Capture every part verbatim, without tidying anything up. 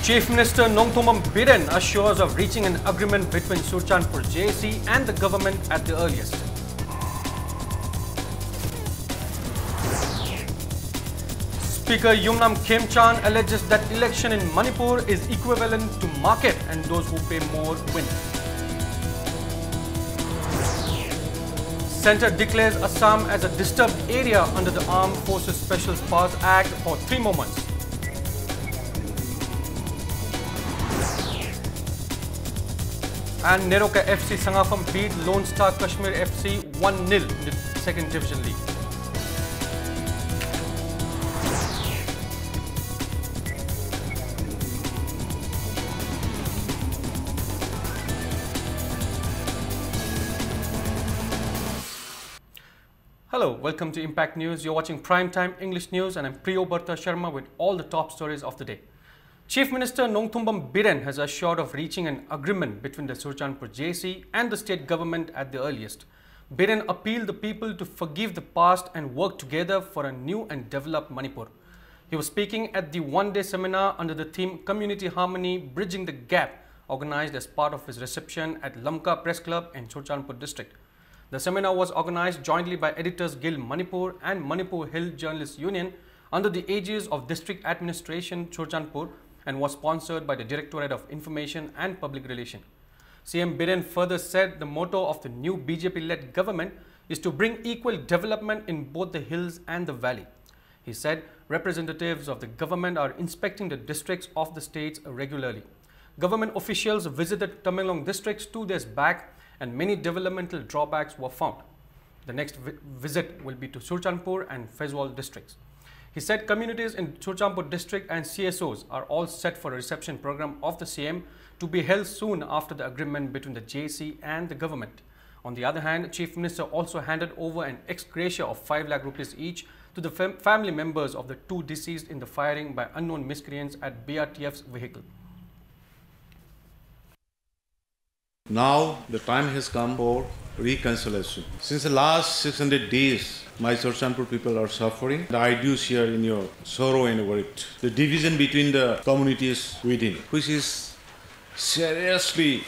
Chief Minister Nongthombam Biren assures of reaching an agreement between Churachandpur J A C and the government at the earliest. Speaker Yumnam Khemchand alleges that election in Manipur is equivalent to market and those who pay more win. Centre declares Assam as a disturbed area under the Armed Forces Special Powers Act for three more months. And NEROCA F C Sangafam beat Lone Star Kashmir F C one nil in the second division league. Hello, welcome to Impact News. You're watching Prime Time English News, and I'm Priyo Barta Sharma with all the top stories of the day. Chief Minister Nongthombam Biren has assured of reaching an agreement between the Churachandpur J A C and the state government at the earliest. Biren appealed the people to forgive the past and work together for a new and developed Manipur. He was speaking at the one-day seminar under the theme Community Harmony, Bridging the Gap, organized as part of his reception at Lamka Press Club in Churachandpur district. The seminar was organized jointly by Editors Guild Manipur and Manipur Hill Journalists Union under the aegis of District Administration Churachandpur and was sponsored by the Directorate of Information and Public Relation. C M Biren further said the motto of the new B J P-led government is to bring equal development in both the hills and the valley. He said representatives of the government are inspecting the districts of the states regularly. Government officials visited Tamenglong districts two days back, and many developmental drawbacks were found. The next vi- visit will be to Churachandpur and Pherzawl districts. He said communities in Churachandpur district and C S Os are all set for a reception program of the C M to be held soon after the agreement between the J A C and the government. On the other hand, Chief Minister also handed over an ex gratia of five lakh rupees each to the fam- family members of the two deceased in the firing by unknown miscreants at B R T F's vehicle. Now the time has come for reconciliation. Since the last six hundred days, My Churachandpur people are suffering. And I do share in your sorrow and worry. The division between the communities within, which is seriously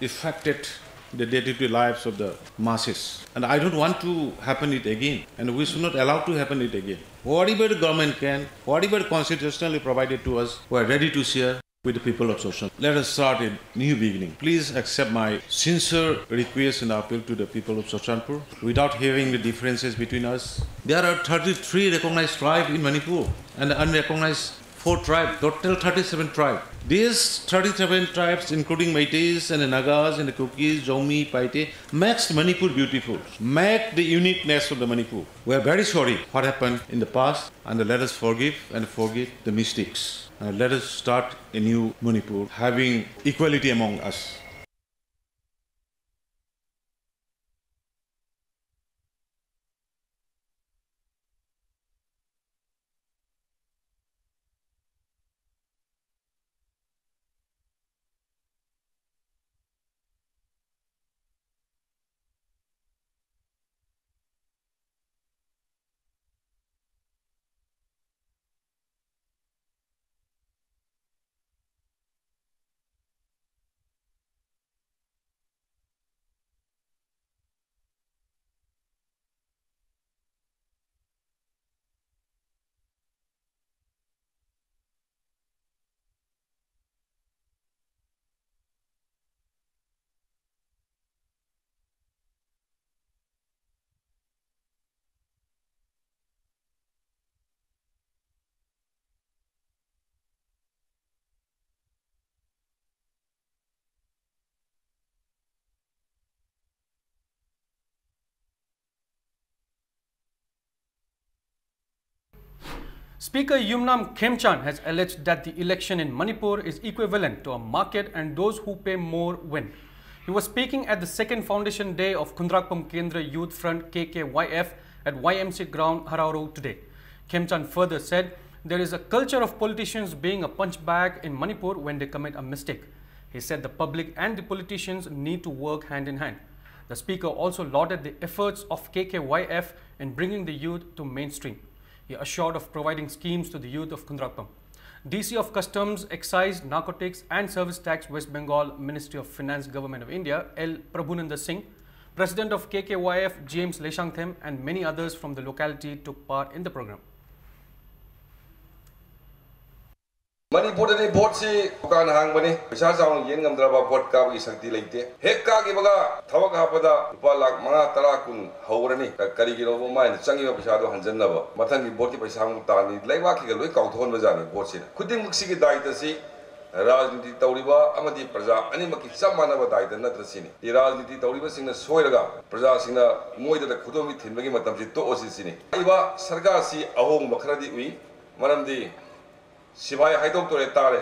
affected the day-to-day lives of the masses. And I don't want to happen it again. And we should not allow to happen it again. Whatever the government can, whatever constitutionally provided to us, we are ready to share with the people of Churachandpur. Let us start a new beginning. Please accept my sincere request and appeal to the people of Churachandpur. Without hearing the differences between us, there are thirty-three recognized tribes in Manipur and unrecognized four tribes, total thirty-seven tribes. These thirty-seven tribes, including Meiteis and the Nagas and the Kukis, Zomi, Paite, makes Manipur beautiful, make the uniqueness of the Manipur. We are very sorry what happened in the past, and let us forgive and forget the mistakes. And let us start a new Manipur, having equality among us. Speaker Yumnam Khemchand has alleged that the election in Manipur is equivalent to a market and those who pay more win. He was speaking at the second foundation day of Khundrakpam Kendra Youth Front, K K Y F, at Y M C A ground, Harauru, today. Khemchand further said there is a culture of politicians being a punchbag in Manipur when they commit a mistake. He said the public and the politicians need to work hand in hand. The speaker also lauded the efforts of K K Y F in bringing the youth to mainstream. He assured of providing schemes to the youth of Khundrakpam. D C of Customs, Excise, Narcotics and Service Tax, West Bengal Ministry of Finance, Government of India, L Prabhunanda Singh, President of K K Y F, James Leshangthem, and many others from the locality took part in the program. ꯃꯅꯤꯄꯨꯔꯗꯗꯤ ꯚꯣꯠꯁꯤ ꯗꯨꯀꯥꯟ ꯍꯥꯡꯕꯅꯤ꯫ ꯄꯩꯁꯥ ꯆꯥꯎꯅ ꯌꯦꯟ ꯉꯝꯗ꯭ꯔꯕ vote ꯀꯥꯕꯒꯤ ꯁꯛꯇꯤ ꯂꯩꯇꯦ꯫ ꯍꯦꯛ ꯀꯥꯈꯤꯕꯒ ꯊꯕꯛ ꯍꯥꯞꯄꯗ ꯂꯨꯄꯥ ꯂꯥꯈ ꯃꯉꯥ, ꯇꯔꯥ, ꯀꯨꯟ ꯍꯧꯔꯅꯤ꯫ ꯀ-, ꯀꯔꯤꯒꯤꯅꯣꯕ ꯃꯥꯏꯅ ꯆꯪꯉꯤꯕ ꯄꯩꯁꯥꯗꯣ ꯍꯟꯖꯟꯅꯕ? ꯃꯊꯪꯒꯤ ꯚꯣꯠꯀꯤ ꯄꯩꯁꯥ ꯑꯃꯨꯛ ꯇꯥꯅꯤ꯫ ꯂꯩꯕꯥꯛꯀꯤꯒ ꯂꯣꯏ ꯀꯥꯎꯊꯣꯛꯍꯟꯕ ꯖꯥꯠꯅꯤ ꯚꯣꯠꯁꯤꯅ꯫ ꯈꯨꯗꯤꯡꯃꯛꯁꯤꯒꯤ ꯗꯥꯏꯇꯁꯤ ꯔꯥꯖꯅꯤꯇꯤ ꯇꯧꯔꯤꯕ ꯑꯃꯗꯤ ꯄ꯭ꯔꯖꯥ ꯑꯅꯤꯃꯛꯀꯤ ꯆꯞ ꯃꯥꯟꯅꯕ ꯗꯥꯏꯇ ꯅꯠꯇ꯭ꯔ ꯁꯤꯅꯤ꯫ ꯔꯥꯖꯅꯤꯇꯤ ꯇꯧꯔꯤꯕꯁꯤꯡꯅ ꯁꯣꯏꯔꯒ ꯄ꯭ꯔꯖꯥꯁꯤꯡꯅ ꯃꯣꯏꯗ ꯈꯨꯗꯣꯝꯕꯤ ꯊꯤꯟꯕꯒꯤ ꯃꯇꯝꯁꯤ ꯇꯣꯛꯑꯁꯤ ꯁꯤꯅꯤ꯫ ꯍꯥꯏꯔꯤꯕ ꯁꯔꯀꯥꯔꯁꯤ ꯑꯍꯣꯡꯕ ꯈꯔꯗꯤ ꯎꯏ꯫ ꯃꯔꯝꯗꯤ ꯁꯤꯐꯥꯏ ꯍꯥꯏꯗꯣꯛꯇꯣꯔꯦ ꯇꯥꯔꯦ,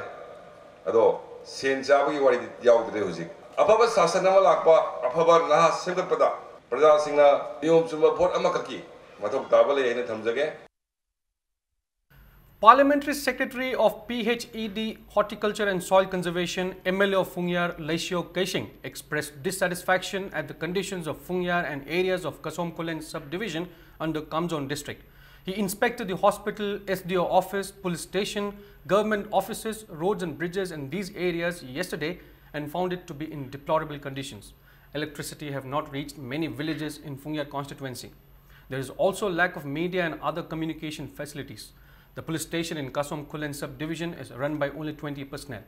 ꯑꯗꯣ ꯁꯦꯟ ꯆꯥꯕꯒꯤ ꯋꯥꯔꯤꯗꯤ ꯌꯥꯎꯗ꯭ꯔꯦ ꯍꯧꯖꯤꯛ꯫ ꯑꯐꯕ ꯁꯥꯁꯟ ꯑꯃ ꯂꯥꯛꯄ, ꯑꯐꯕ ꯅꯍꯥ ꯁꯦꯝꯒꯠꯄꯗ ꯄ꯭ꯔꯖꯥꯁꯤꯡꯅ ꯅꯤꯌꯣꯝ ꯆꯨꯝꯕ ꯚꯣꯠ ꯑꯃꯈꯛꯀꯤ ꯃꯊꯧ ꯇꯥꯕ ꯂꯩ ꯍꯥꯏꯅ ꯊꯝꯖꯒꯦ꯫ Parliamentary Secretary of P H E D, Horticulture and Soil Conservation, M L A of Phungyar, Leishio Keishing, expressed dissatisfaction at the conditions of Phungyar and areas of Kasom Khullen subdivision under Kamjong district. He inspected the hospital, S D O office, police station, government offices, roads and bridges in these areas yesterday and found it to be in deplorable conditions. Electricity have not reached many villages in Phungyar constituency. There is also lack of media and other communication facilities. The police station in Kasom Khullen subdivision is run by only twenty personnel.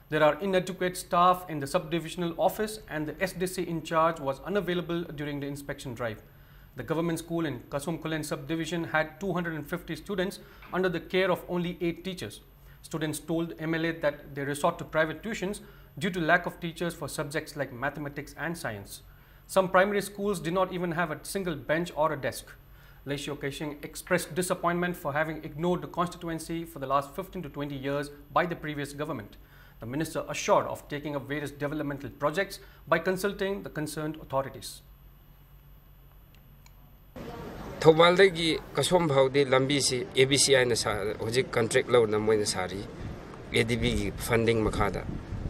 There are inadequate staff in the subdivisional office and the S D C in charge was unavailable during the inspection drive. The government school in Kasom Khullen subdivision had two hundred and fifty students under the care of only eight teachers. Students told M L A that they resort to private tuitions due to lack of teachers for subjects like mathematics and science. Some primary schools did not even have a single bench or a desk. Leishio Keishing expressed disappointment for having ignored the constituency for the last fifteen to twenty years by the previous government. The minister assured of taking up various developmental projects by consulting the concerned authorities. ꯊꯧꯕꯥꯜꯗꯒꯤ ꯀꯁꯣꯝ ꯐꯥꯎꯗꯤ ꯂꯝꯕꯤꯁꯤ A B C ꯑꯥꯏꯅ ꯁꯥ-, ꯍꯧꯖꯤꯛ contract ꯂꯧꯗꯅ ꯃꯣꯏꯅ ꯁꯥꯔꯤ, ꯑꯦ ꯗꯤ ꯕꯤꯒꯤ funding ꯃꯈꯥꯗ꯫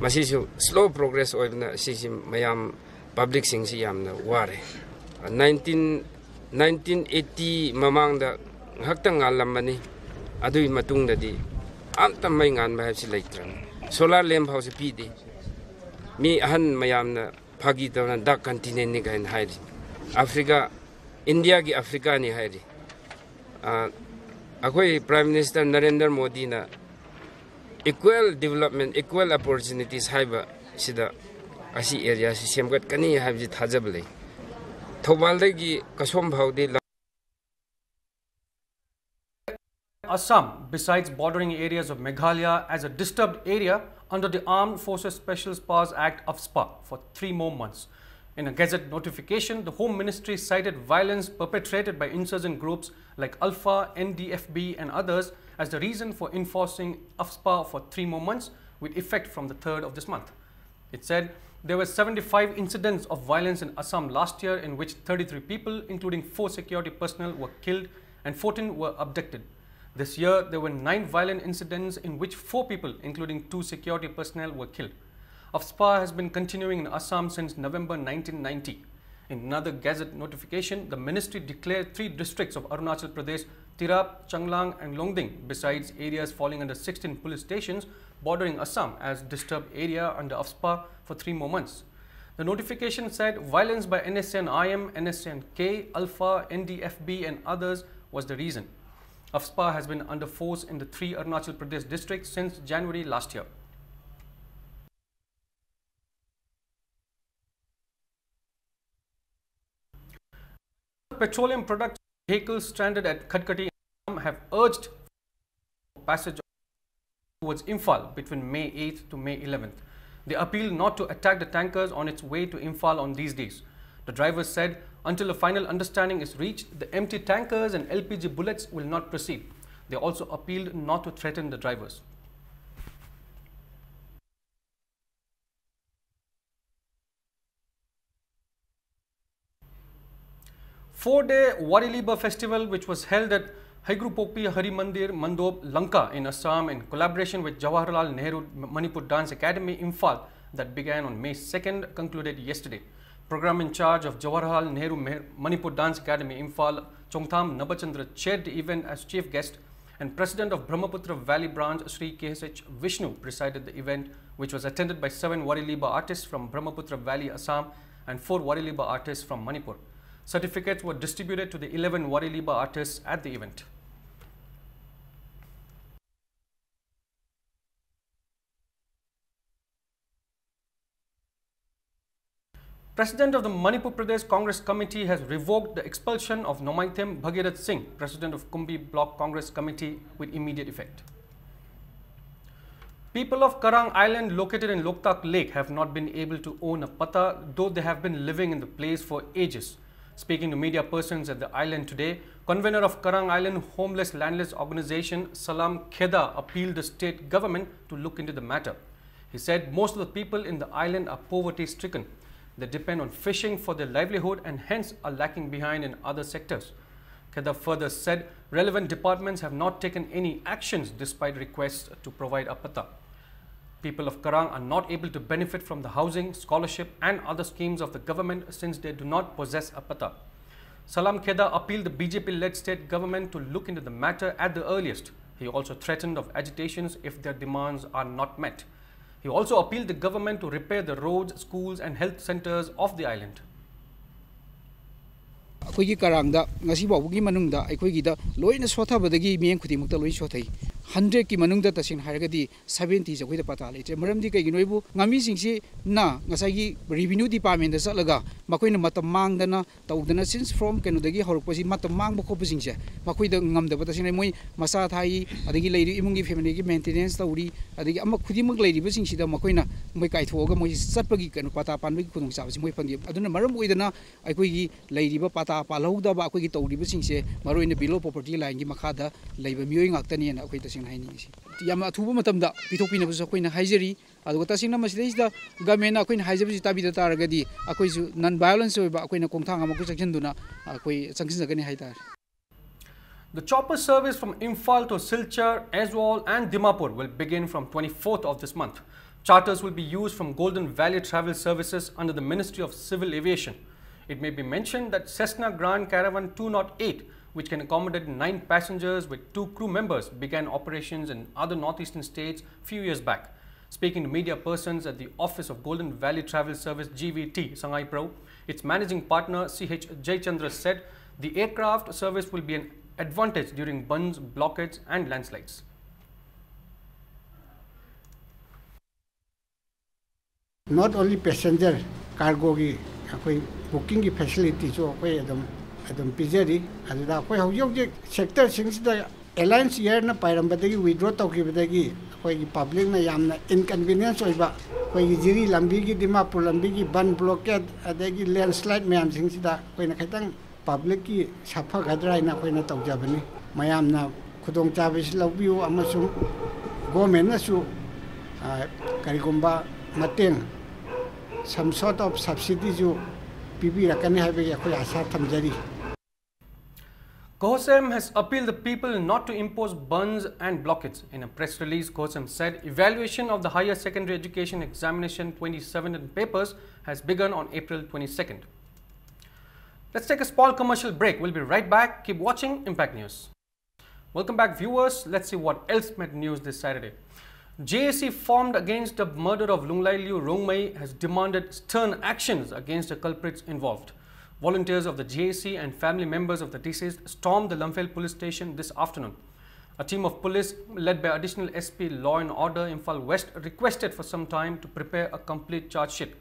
ꯃꯁꯤꯁꯨ slow progress ꯑꯣꯏꯕꯅ ꯁꯤꯁꯤ ꯃꯌꯥꯝ ꯄꯕ꯭ꯂꯤꯛꯁꯤꯡꯁꯤ ꯌꯥꯝꯅ ꯋꯥꯔꯦ꯫ ꯅꯥꯏꯟꯇꯤꯟ ꯅꯥꯏꯟꯇꯤꯟ ꯑꯩꯠꯇꯤ ꯃꯃꯥꯡꯗ ꯉꯥꯏꯍꯥꯛꯇꯪ ꯉꯥꯜꯂꯝꯕꯅꯤ, ꯑꯗꯨꯒꯤ ꯃꯇꯨꯡꯗꯗꯤ ꯑꯝꯇ ꯃꯩ ꯉꯥꯟꯕ ꯍꯥꯏꯕꯁꯤ ꯂꯩꯇ꯭ꯔꯕꯅꯤ꯫ ꯁꯣꯂꯥꯔ ꯂꯦꯝ ꯐꯥꯎꯁꯨ ꯄꯤꯗꯦ꯫ ꯃꯤ ꯑꯍꯟ ꯃꯌꯥꯝꯅ ꯐꯥꯒꯤ ꯇꯧꯅ ꯗꯥꯔꯛ ꯀꯟꯇꯤꯅꯦꯟꯅꯤ ꯀꯥꯏꯅ ꯍꯥꯏꯔꯤ꯫ ꯑꯐ꯭ꯔꯤꯀꯥ, ꯏꯟꯗꯤꯌꯥꯒꯤ ꯑꯐ꯭ꯔꯤꯀꯥꯅꯤ ꯍꯥꯏꯔꯤ꯫ ꯑ, ꯑꯩꯈꯣꯏ ꯄ꯭ꯔꯥꯏꯝ ꯃꯤꯅꯤꯁꯇꯔ ꯅꯔꯦꯟꯗ꯭ꯔ ꯃꯣꯗꯤꯅ equal development, equal opportunities ꯍꯥꯏꯕ ꯁꯤꯗ ꯑꯁꯤ ꯑꯦꯔꯤꯌꯥꯁꯤ ꯁꯦꯝꯒꯠꯀꯅꯤ ꯍꯥꯏꯕꯁꯤ ꯊꯥꯖꯕ ꯂꯩ꯫ ꯊꯧꯕꯥꯜꯗꯒꯤ ꯀꯁꯣꯝ ꯐꯥꯎꯗꯤ ꯂꯝ- Assam, besides bordering areas of Meghalaya, as a disturbed area under the Armed Forces Special Powers Act, AFSPA, for three more months. In a gazette notification, the Home Ministry cited violence perpetrated by insurgent groups like Alpha, N D F B, and others as the reason for enforcing AFSPA for three more months, with effect from the third of this month. It said there were seventy-five incidents of violence in Assam last year, in which thirty-three people, including four security personnel, were killed and fourteen were abducted. This year, there were nine violent incidents in which four people, including two security personnel, were killed. AFSPA has been continuing in Assam since November nineteen ninety. In another gazette notification, the ministry declared three districts of Arunachal Pradesh, Tirap, Changlang, and Longding, besides areas falling under sixteen police stations bordering Assam, as disturbed area under AFSPA for three more months. The notification said violence by N S C N I M, N S C N K, Alpha, N D F B, and others was the reason. AFSPA has been under force in the three Arunachal Pradesh districts since January last year. Petroleum product vehicles stranded at Khatkati have urged passage towards Imphal between May eighth to May eleventh. They appeal not to attack the tankers on its way to Imphal on these days. The drivers said until a final understanding is reached, the empty tankers and L P G bullets will not proceed. They also appealed not to threaten the drivers. Four-day Wariliba festival, which was held at Haigrupokpi Hari Mandir, Mandop, Lanka in Assam, in collaboration with Jawaharlal Nehru Manipur Dance Academy, Imphal, that began on May second, concluded yesterday. Program in charge of Jawaharlal Nehru Meher-, Manipur Dance Academy, Imphal, Chongtham Nabachandra, chaired the event as chief guest, and President of Brahmaputra Valley Branch, Shri K S H Vishnu, presided the event, which was attended by seven Wariliba artists from Brahmaputra Valley, Assam, and four Wariliba artists from Manipur. Certificates were distributed to the eleven Wariliba artists at the event. President of the Manipur Pradesh Congress Committee has revoked the expulsion of Nomaithem Bhagirath Singh, President of Kumbi Block Congress Committee, with immediate effect. People of Karang Island, located in Loktak Lake, have not been able to own a patta, though they have been living in the place for ages. Speaking to media persons at the island today, convener of Karang Island Homeless Landless Organization, Salam Kheda, appealed the state government to look into the matter. He said most of the people in the island are poverty-stricken. They depend on fishing for their livelihood and hence are lacking behind in other sectors. Kheda further said relevant departments have not taken any actions despite requests to provide a patta. People of Karang are not able to benefit from the housing, scholarship and other schemes of the government since they do not possess a patta. Salam Kheda appealed the B J P-led state government to look into the matter at the earliest. He also threatened of agitations if their demands are not met. He also appealed the government to repair the roads, schools and health centers of the island. ꯑꯩꯈꯣꯏꯒꯤ ꯀꯔꯥꯡꯗ ꯉꯁꯤ ꯐꯥꯎꯕꯒꯤ ꯃꯅꯨꯡꯗ ꯑꯩꯈꯣꯏꯒꯤꯗ ꯂꯣꯏꯅ ꯁꯣꯠꯊꯕꯗꯒꯤ ꯃꯤꯠꯌꯦꯡ ꯈꯨꯗꯤꯡꯃꯛꯇ ꯂꯣꯏꯅ ꯁꯣꯠꯊꯩ꯫ ꯍꯟꯗ꯭ꯔꯦꯠꯀꯤ ꯃꯅꯨꯡꯗ ꯇꯁꯦꯡꯅ ꯍꯥꯏꯔꯒꯗꯤ ꯁꯕꯦꯟꯇꯤꯁꯦ ꯑꯩꯈꯣꯏꯗ ꯄꯇꯥ ꯂꯩꯇ꯭ꯔꯦ꯫ ꯃꯔꯝꯗꯤ ꯀꯩꯒꯤꯅꯣ ꯍꯥꯏꯕꯨ ꯉꯥꯃꯤꯁꯤꯡꯁꯤꯅ ꯉꯁꯥꯏꯒꯤ ꯔꯦꯚꯤꯅ꯭ꯌꯨ ꯗꯤꯄꯥꯔꯠꯃꯦꯟꯗ ꯆꯠꯂꯒ ꯃꯈꯣꯏꯅ ꯃꯇꯝ ꯃꯥꯡꯗꯅ ꯇꯧꯗꯅ, ꯁꯤꯟꯁ ꯐ꯭ꯔꯣꯝ ꯀꯩꯅꯣꯗꯒꯤ ꯍꯧꯔꯛꯄꯁꯤ ꯃꯇꯝ ꯃꯥꯡꯕ ꯈꯣꯠꯄꯁꯤꯡꯁꯦ ꯃꯈꯣꯏꯗ ꯉꯝꯗꯕ, ꯇꯁꯦꯡꯅ ꯃꯣꯏ ꯃꯆꯥ ꯊꯥꯛꯏ, ꯑꯗꯒꯤ ꯂꯩꯔꯤꯕ ꯏꯃꯨꯡꯒꯤ ꯐꯦꯃꯤꯂꯤꯒꯤ ꯃꯦꯟꯇꯦꯅꯦꯟꯁ ꯇꯧꯔꯤ, ꯑꯗꯒꯤ ꯑꯃ ꯈꯨꯗꯤꯡꯃꯛ ꯂꯩꯔꯤꯕꯁꯤꯡꯁꯤꯗ ꯃꯈꯣꯏꯅ ꯃꯣꯏ ꯀꯥꯏꯊꯣꯛꯑꯒ ꯃꯣꯏ ꯆꯠꯄꯒꯤ ꯀꯩꯅꯣ ꯄꯇꯥ ꯄꯥꯟꯕꯒꯤ ꯈꯨꯗꯣꯡꯆꯥꯕꯁꯤ ꯃꯣꯏ ꯐꯪꯗꯦ꯫ ꯑꯗꯨꯅ ꯃꯔꯝ ꯑꯣꯏꯗꯅ ꯑꯩꯈꯣꯏꯒꯤ ꯂꯩꯔꯤꯕ ꯄꯇꯥ ꯄꯥꯜꯍꯧꯗꯕ ꯑꯩꯈꯣꯏꯒꯤ ꯇꯧꯔꯤꯕꯁꯤꯡꯁꯦ ꯃꯔꯨꯑꯣꯏꯅ below poverty line-ꯒꯤ ꯃꯈꯥꯗ ꯂꯩꯕ ꯃꯤꯑꯣꯏ ꯉꯥꯛꯇꯅꯦꯅ ꯑꯩꯈꯣꯏ ꯇꯁꯦꯡꯅ ꯍꯥꯏꯅꯤꯡꯉꯤꯁꯤ꯫ ꯌꯥꯝꯅ ꯑꯊꯨꯕ ꯃꯇꯝꯗ ꯄꯤꯊꯣꯛꯄꯤꯅꯕꯁꯨ ꯑꯩꯈꯣꯏꯅ ꯍꯥꯏꯖꯔꯤ꯫ ꯑꯗꯨꯒ ꯇꯁꯦꯡꯅ ꯃꯁꯤꯗꯩꯁꯤꯗ ꯒꯃꯦꯟꯅ ꯑꯩꯈꯣꯏꯅ ꯍꯥꯏꯖꯕꯁꯤ ꯇꯥꯕꯤꯗ ꯇꯥꯔꯒꯗꯤ ꯑꯩꯈꯣꯏꯁꯨ ꯅꯟ ꯚꯥꯏꯑꯣꯂꯦꯟꯁ ꯑꯣꯏꯕ ꯑꯩꯈꯣꯏꯅ ꯈꯣꯡꯊꯥꯡ ꯑꯃꯈꯛ ꯆꯪꯁꯤꯟꯗꯨꯅ ꯑꯩꯈꯣꯏ ꯆꯪꯁꯤꯟꯖꯒꯅꯤ ꯍꯥꯏꯇꯥꯔꯦ꯫ The chopper service from Imphal to Silchar, Aizawl and Dimapur will begin from twenty-fourth of this month. Charters will be used from Golden Valley Travel Services under the Ministry of Civil Aviation. It may be mentioned that Cessna Grand Caravan two oh eight, which can accommodate nine passengers with two crew members, began operations in other northeastern states few years back. Speaking to media persons at the office of Golden Valley Travel Service G V T, Sagaing Parauk, its managing partner C H Jayachandra said the aircraft service will be an advantage during bandhs, blockades, and landslides. Not only passenger, cargoꯒꯤ ꯑꯩꯈꯣꯏ bookingꯒꯤ facilityꯁꯨ ꯑꯩꯈꯣꯏ ꯑꯗꯨꯝ ꯑꯗꯨꯝ ꯄꯤꯖꯔꯤ꯫ ꯑꯗꯨꯗ ꯑꯩꯈꯣꯏ ꯍꯧꯖꯤꯛ ꯍꯧꯖꯤꯛ sectorꯁꯤꯡꯁꯤꯗ Alliance Airꯅ ꯄꯥꯏꯔꯝꯕꯗꯒꯤ withdraw ꯇꯧꯈꯤꯕꯗꯒꯤ ꯑꯩꯈꯣꯏꯒꯤ publicꯅ ꯌꯥꯝꯅ inconvenience ꯑꯣꯏꯕ, ꯑꯩꯈꯣꯏꯒꯤ ꯖꯤꯔꯤ ꯂꯝꯕꯤꯒꯤ, ꯗꯤꯃꯥꯄꯨꯔ ꯂꯝꯕꯤꯒꯤ bandh, blockade ꯑꯗꯒꯤ landslide ꯃꯌꯥꯝꯁꯤꯡꯁꯤꯗ ꯑꯩꯈꯣꯏꯅ ꯈꯤꯇꯪ publicꯀꯤ ꯁꯥꯐꯒꯗ꯭ꯔꯥ ꯍꯥꯏꯅ ꯑꯩꯈꯣꯏꯅ ꯇꯧꯖꯕꯅꯤ꯫ ꯃꯌꯥꯝꯅ ꯈꯨꯗꯣꯡꯆꯥꯕꯁꯤ ꯂꯧꯕꯤꯌꯨ ꯑꯃꯁꯨꯡ governmentꯅꯁꯨ, ꯑ, ꯀꯔꯤꯒꯨꯝꯕ ꯃꯇꯦꯡ, some sort of subsidyꯁꯨ ꯄꯤꯕꯤꯔꯛꯀꯅꯤ ꯍꯥꯏꯕꯒꯤ ꯑꯩꯈꯣꯏ ꯑꯥꯁꯥ ꯊꯝꯖꯔꯤ꯫ COHSEM has appealed the people not to impose bandhs and blockades. In a press release, COHSEM said evaluation of the Higher Secondary Education Examination twenty seventeen papers has begun on April twenty-second. Let's take a small commercial break. We'll be right back. Keep watching Impact News. Welcome back, viewers. Let's see what else made news this Saturday. J A C formed against the murder of Lunglai Liu Rongmei has demanded stern actions against the culprits involved. Volunteers of the J A C and family members of the deceased stormed the Lamphel police station this afternoon. A team of police led by Additional S P Law and Order Imphal West requested for some time to prepare a complete charge sheet.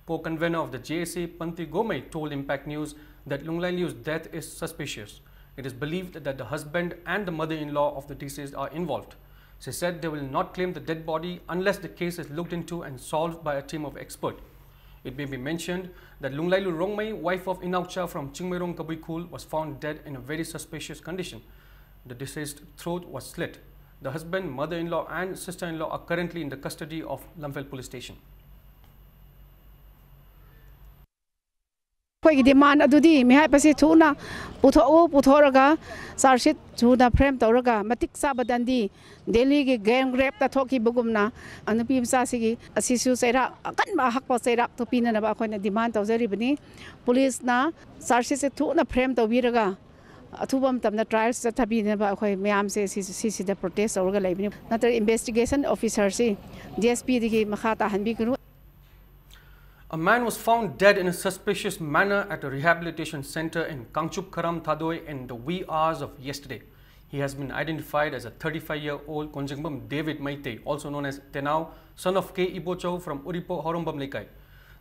Co-convener of the J A C, Panti Gomei, told Impact News that Lunglai Liu's death is suspicious. It is believed that the husband and the mother-in-law of the deceased are involved. She said they will not claim the dead body unless the case is looked into and solved by a team of experts. It may be mentioned that Lunglai Liu Rongmei, wife of Inaocha from Chingmeirong Kabui Khul, was found dead in a very suspicious condition. The deceased throat was slit. The husband, mother-in-law, and sister-in-law are currently in the custody of Lamphel Police Station. ꯑꯩꯈꯣꯏꯒꯤ ꯗꯤꯃꯥꯟ ꯑꯗꯨꯗꯤ ꯃꯤꯍꯥꯠꯄꯁꯤ ꯊꯨꯅ ꯄꯨꯊꯣꯛꯎ, ꯄꯨꯊꯣꯛꯑꯒ ꯆꯥꯔꯖꯁꯤꯠ ꯊꯨꯅ frame ꯇꯧꯔꯒ ꯃꯇꯤꯛ ꯆꯥꯕ ꯗꯟꯗꯤ ꯗꯦꯜꯂꯤꯒꯤ gang ꯔꯦꯞꯇ ꯊꯣꯛꯈꯤꯕꯒꯨꯝꯅ ꯅꯨꯄꯤ ꯃꯆꯥꯁꯤꯒꯤ ꯑꯁꯤꯁꯨ ꯆꯩꯔꯥꯛ ꯑꯀꯟꯕ ꯑꯍꯛꯄ ꯆꯩꯔꯥꯛꯇꯣ ꯄꯤꯅꯅꯕ ꯑꯩꯈꯣꯏꯅ ꯗꯤꯃꯥꯟ ꯇꯧꯖꯔꯤꯕꯅꯤ꯫ ꯄꯨꯂꯤꯁꯅ ꯆꯥꯔꯖꯁꯤꯠꯁꯦ ꯊꯨꯅ ꯐ꯭ꯔꯦꯝ ꯇꯧꯕꯤꯔꯒ ꯑꯊꯨꯕ ꯃꯇꯝꯗ ꯇ꯭ꯔꯥꯏꯜꯁ ꯆꯠꯊꯕꯤꯅꯕ ꯑꯩꯈꯣꯏ ꯃꯌꯥꯝꯁꯦ ꯁꯤ-, ꯁꯤꯁꯤꯗ ꯄ꯭ꯔꯣꯇꯦꯁ ꯇꯧꯔꯒ ꯂꯩꯕꯅꯤ꯫ ꯅꯠꯇ꯭ꯔꯒ ꯏꯟꯚꯦꯁꯇꯤꯒꯦꯁꯟ ꯑꯣꯐꯤꯁꯔꯁꯤ ꯗꯤ ꯑꯦꯁ ꯄꯤꯗꯒꯤ ꯃꯈꯥ ꯇꯥꯍꯟꯕꯤꯒꯅꯨ꯫ A man was found dead in a suspicious manner at a rehabilitation center in Kangchup Kharam Thadoi in the wee hours of yesterday. He has been identified as a thirty-five-year-old Konjengbam David Meitei, also known as Tenao, son of K Ibochou from Uripo Horombam Leikai.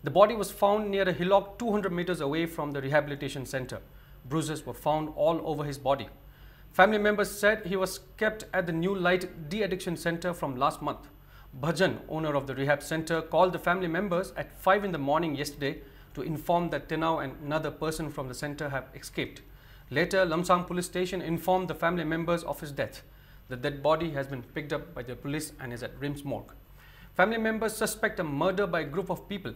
The body was found near a hillock two hundred meters away from the rehabilitation center. Bruises were found all over his body. Family members said he was kept at the New Light De-Addiction Center from last month. Bhajan, owner of the rehab center, called the family members at five in the morning yesterday to inform that Tenao and another person from the center have escaped. Later, Lamsang Police Station informed the family members of his death. The dead body has been picked up by the police and is at RIMS morgue. Family members suspect a murder by a group of people.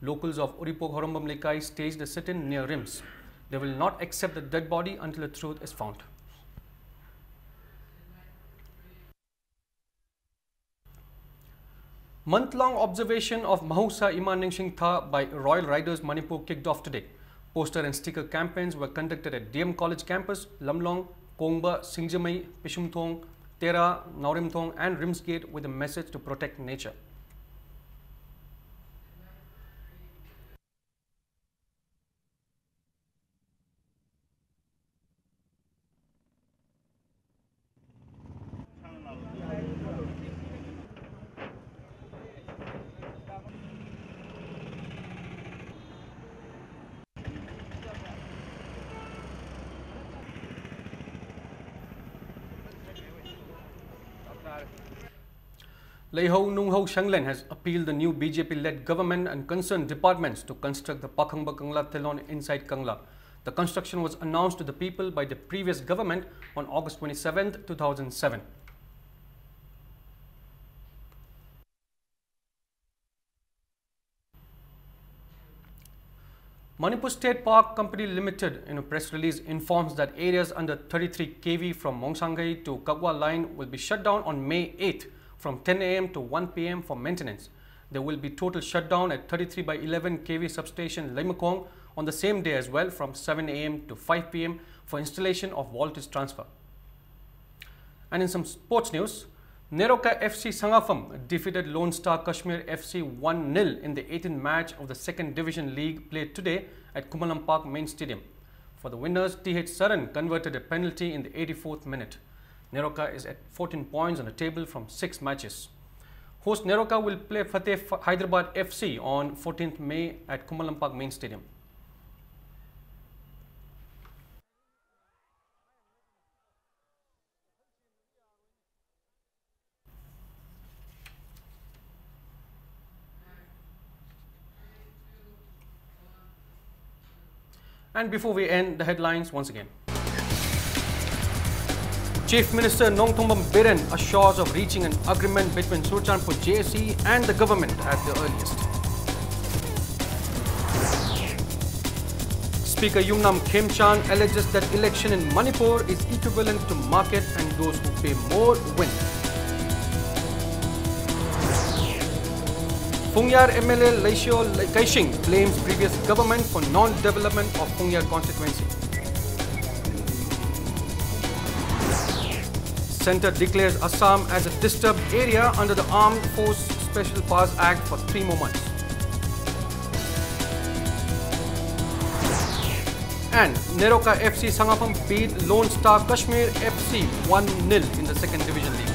Locals of Uripok Horombam Leikai staged a sit-in near RIMS. They will not accept the dead body until the truth is found. Month-long observation of Mahousa Ima Ningshing Tha by Royal Riders Manipur kicked off today. Poster and sticker campaigns were conducted at D M College campus, Lamlong, Kongba, Singjamei, Pishumthong, Tera, Naorimthong and RIMS Gate with a message to protect nature. Leihou Nunghou Shanglen has appealed the new B J P-led government and concerned departments to construct the Pakhangba Kangla Telon inside Kangla. The construction was announced to the people by the previous government on August twenty-seventh, two thousand seven. Manipur State Power Company Limited, in a press release, informs that areas under thirty-three K V from Mongsangei to Kakwa line will be shut down on May eighth from ten a m to one p m for maintenance. There will be total shutdown at thirty-three by eleven K V substation Leimakhong on the same day as well, from seven a m to five p m for installation of voltage transfer. And in some sports news, NEROCA F C Sangafam defeated Lone Star Kashmir F C one nil in the eighteenth match of the Second Division League played today at Kumalampak Main Stadium. For the winners, T H Saran converted a penalty in the eighty-fourth minute. NEROCA is at fourteen points on the table from six matches. Host NEROCA will play Fateh Hyderabad F C on fourteenth May at Kumalampak Main Stadium. And before we end, the headlines once again. Chief Minister Nongthombam Biren assures of reaching an agreement between Churachandpur J A C and the government at the earliest. Speaker Yumnam Khemchand alleges that election in Manipur is equivalent to market and those who pay more win. Phungyar M L A Leisho Keishing blames previous government for non-development of Phungyar constituency. Centre declares Assam as a disturbed area under the Armed Force Special Powers Act for three more months. And NEROCA F C Sangafam beat Lone Star Kashmir F C one nil in the Second Division League.